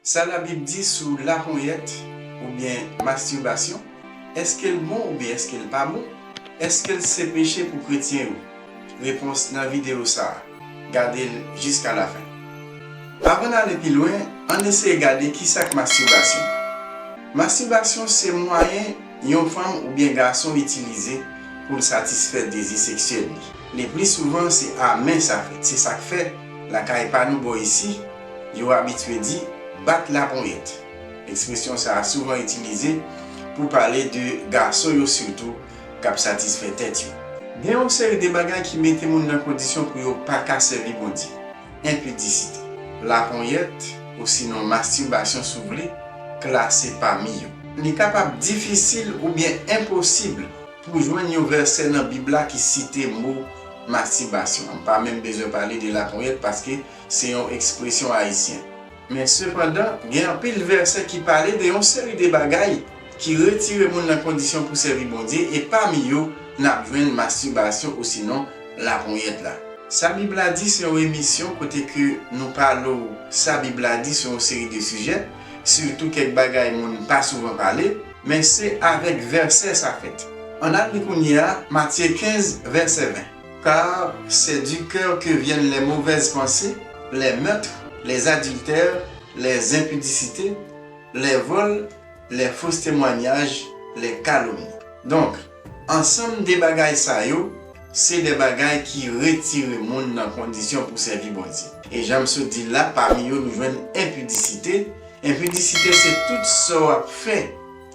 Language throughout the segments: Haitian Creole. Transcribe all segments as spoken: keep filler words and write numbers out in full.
Sa Labib di sou laponyèt oubyen mastibasyon? Èske l bon oubyen èske l pa bon? Èske l se peche pou kretyen yo? Repons nan videyo sa a. Gade l jiska lafen. Avan n ale pi lwen, ann eseye gade kisa k mastibasyon. Mastibasyon se mwayen yon fanm oubyen gason itilize pou l satisfè dezi seksyèl li. Le pli souvan, se a men sa fèt. Se sa k fè, lakay pa nou bò isi, yo abitye di bat laponyèt. Ekspresyon sa a souvan itilize pou pale de gason yo sitou k ap satisfè tèt yo. Gen yon seri de bagay ki mete moun nan kondisyon pou yo pa ka sèvi Bondye. Enpidisite, laponyèt, osinon mastibasyon si w vle, klase pami yo. Li kapab difisil oubyen enposib pou jwenn yon vèsè nan Bib la ki site mo mastibasyon. M pa menm bezwen pale de laponyèt paske se yon ekspresyon ayisyen. Men sepandan, gen anpil vèsè ki pale de yon seri de bagay ki retire moun nan kondisyon pou sèvi Bondye, e pami yo, n ap jwenn mastibasyon osinon laponyèt la. Sa Bib la di se yon emisyon kote ke nou pale w sa Bib la di sou yon seri de sijè, sitou kèk bagay moun pa souvan pale, men se avèk vèsè sa fèt. Ann al li kounye a, Matye kenz, vèsè ven. Car c'est du cœur que viennent les mauvaises pensées, les meurtres, les adultères, les impudicités, les vols, les faux témoignages, les calomnies. Donk, ansanm de bagay sa yo, se de bagay ki retire moun nan kondisyon pou sèvi Bondye. E jan m sot di l la, pami yo nou jwenn enpidisite. Enpidisite se tout sa w ap fè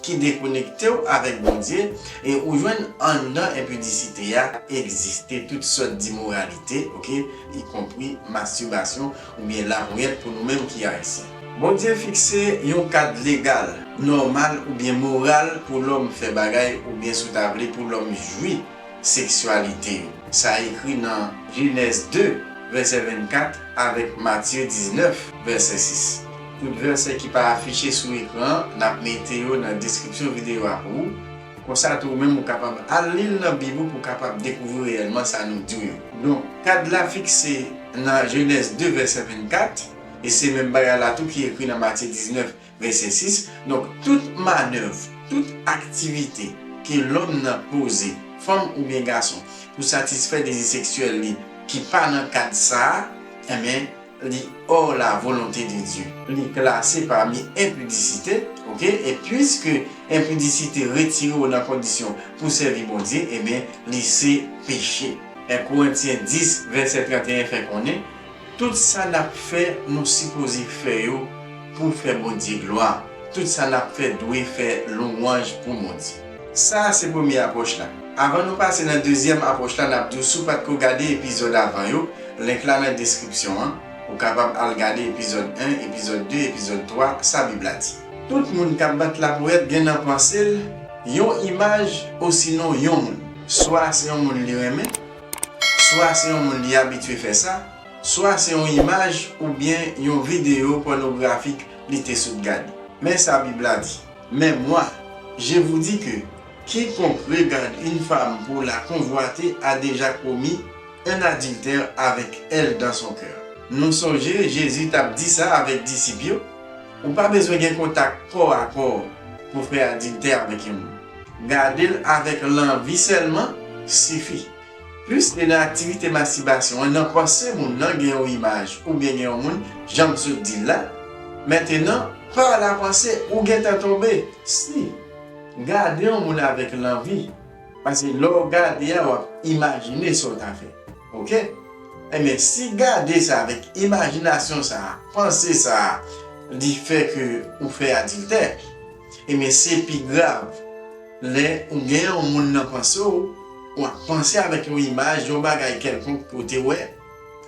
ki dekonekte w avèk Bondye, e ou jwenn anndan enpidisite a egziste tout sòt dimoralite, oke, ikonpri mastibasyon oubyen laponyèt pou nou menm ki ayisyen. Bondye fikse yon kad legal, nòmal oubyen moral pou lòm fè bagay oubyen si w ta vle pou lòm jwi seksyalite yo. Sa ekri nan Jenèz de, vèsè vennkat, avèk Matye diznèf, vèsè sis. Tout vèsè ki pa afiche sou ekran an, n ap mete yo nan deskripsyon videyo a pou ou. Konsa tou, ou menm ou kapab al li l nan Bib ou pou w kapab dekouvri reyèlman sa nou di w yo. Donk, kad la fikse nan Jenèz de, vèsè vennkat, e se menm bagay la tou ki ekri nan Matye diznèf, vèsè sis. Donk, tout manèv, tout aktivite ke lòm nan poze, fanm oubyen gason, pou satisfè dezi seksyèl li ki pa nan kad sa a, enben, li hors la volonté de Dieu. Li klase pami enpidisite, oke? E piske enpidisite retire w nan kondisyon pou sèvi Bondye, enben, li se peche. En Korentyen dis, vèsè trannteyen fè konnen, tout sa n ap fè, nou sipoze fè yo pou fè Bondye glwa. Tout sa n ap fè dwe fè lwanj pou Bondye. Sa a se premye apwòch la. Avan nou pase nan dezyèm apwòch la, n ap di w si w pa t ko gade epizòd avan yo, link la nan deskripsyon an. Ou kapab al gade epizòd en, epizòd de, epizòd twa, sa Bib la di. Tout moun k ap bat laponyèt gen nan panse l yon imaj osinon yon moun. Swa se yon moun li renmen, swa se yon moun li abitye fè sa, swa se yon imaj oubyen yon videyo pònografik li te sot gade. Men sa Bib la di, Mais moi, je vous dis que quiconque regarde une femme pour la convoiter a déjà commis un adultère avec elle dans son cœur. Nou sonje Jezi t ap di sa avèk disip yo, ou pa bezwen gen kontak kò a kò pou fè adiltè avèk yon moun. Gade l avèk lanvi sèlman sifi. Piske nan aktivite mastibasyon an, nan panse moun nan gen yon imaj oubyen gen yon moun, jan m sot di l la, mentenan, pa la panse ou gentan tonbe. Si, gade yon moun avèk lanvi, paske lè w gade a, w ap imajine sa w ta fè. Oke? Ebyen, si gade sa avèk imajinasyon sa a, panse sa a, li fè ke ou fè adiltè, ebyen, se pi grav. Lè ou gen yon moun nan panse w, w ap panse avèk yon imaj, yon bagay kèlkonk ke w te wè,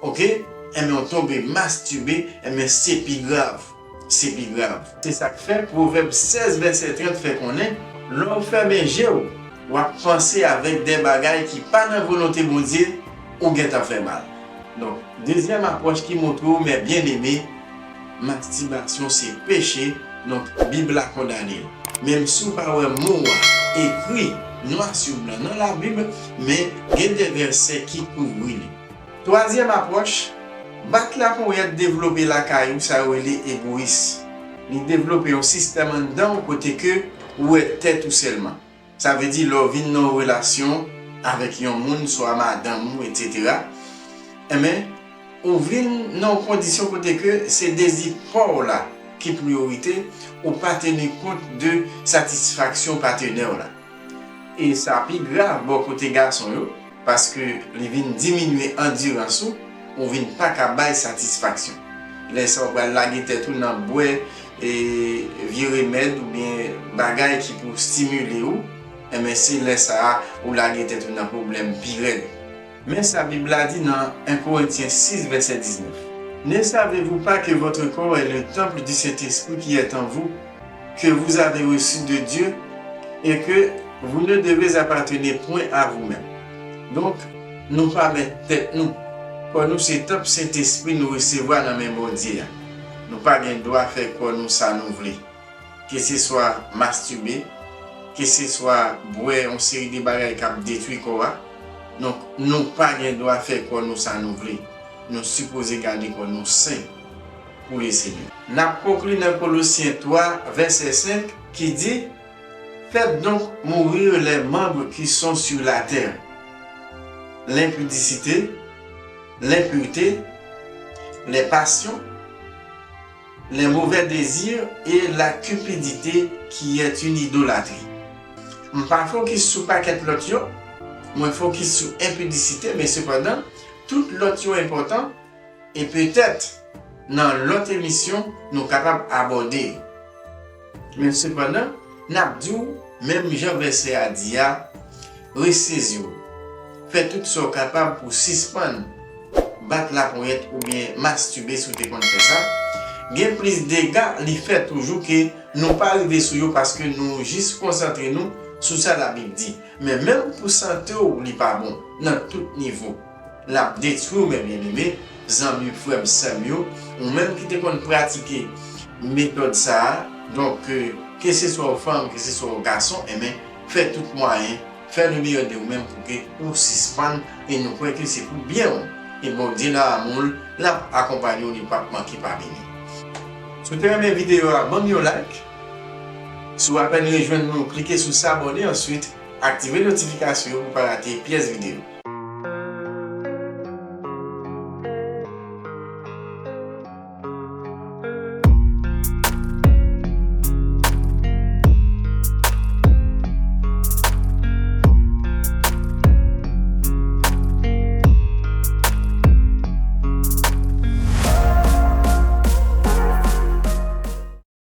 oke? Enben, w tonbe mastibe, enben, se pi grav. Se pi grav. Se sa k fè Pwovèb sèz vèsè trant fè konnen, lè w fèmen je w, w ap panse avèk de bagay ki pa nan volonte Bondye, ou gentan fè mal. Donk, dezyèm apwòch ki montre w, mes bien-aimés, mastibasyon se peche, donk Bib la kondane l. Menm si w pa wè mo a ekri nwa sou blan nan Labib, men gen de vèsè ki kouvri li. Twazyèm apwòch, bat laponyèt devlope lakay ou sa yo rele egoyis. Li devlope yon sistèm anndan w kote ke ou wè tèt ou sèlman. Sa vle di lè w vin nan yon relasyon avèk yon moun, swa madanm ou, etsetera, enben, ou vin nan yon kondisyon kote ke se dezi pa w la ki priyorite, ou pa teni kont de satisfaksyon patenè w la. E sa pi grav bò kote gason yo, paske li vin diminye andirans ou, ou vin pa ka bay satisfaksyon. Lè sa ou pral lage tèt ou nan bwè e vye remèd oubyen bagay ki pou stimile ou, enben se lè sa a ou lage tèt ou nan pwoblèm pi rèd. Men sa Bib la di nan en Korentyen sis vèsè diznèf. Ne savez-vous pas que votre corps est le temple du Saint-Esprit qui est en vous, que vous avez reçu de Dieu, et que vous ne devez appartenir point à vous-même? Donk, nou pa mèt tèt nou. Kò nou se tanp Sentespri nou resevwa nan men Bondye a. Nou pa gen dwa fè kò nou sa nou vle. Keseswa mastibe, keseswa bwè yon seri de bagay k ap detwi kò a. Donk, nou pa gen dwa fè kò nou sa nou vle. Nou sipoze gade kò nou sen pou Lesenyè. N ap konkli nan Kolosyen twa, vèsè senk, ki di, Faites donc mourir les membres qui sont sur la terre, l'impudicité, l'impureté, les passions, les mauvais désirs et la cupidité qui est une idolâtrie. M pa fokis sou pakèt lòt yo, mwen fokis sou enpidisite, men sepandan, tout lòt yo enpòtan, e petèt nan lòt emisyon nou kapab abòde yo. Men sepandan, n ap di w, menm jan vèsè a di a, resezi w. Fè tout sa w kapab pou w sispann bat laponyèt oubyen mastibe si w te konn fè sa. Gen plis dega li fè toujou ke nou pa rive sou yo paske nou jis konsantre nou sou sa Labib di. Men menm pou sante w, li pa bon nan tout nivo. L ap detwi w, men byeneme, zanmi, frè m, sè m yo, ou menm ki te konn pratike metòd sa a, donk, keseswa w fanm, keseswa w gason, enben, fè tout mwayen, fè le meyè de ou menm pou ke ou sispann, e nou kwè ke se pou byen w. E Bondye nan amou l, l ap akonpanye w, li p ap manke pa beni. Si w te renmen videyo a, ban m yon like. Si w apèn rejwenn nou, klike sou s'abonner, answit, aktive notifikasyon yo pou w pa rate pyès videyo.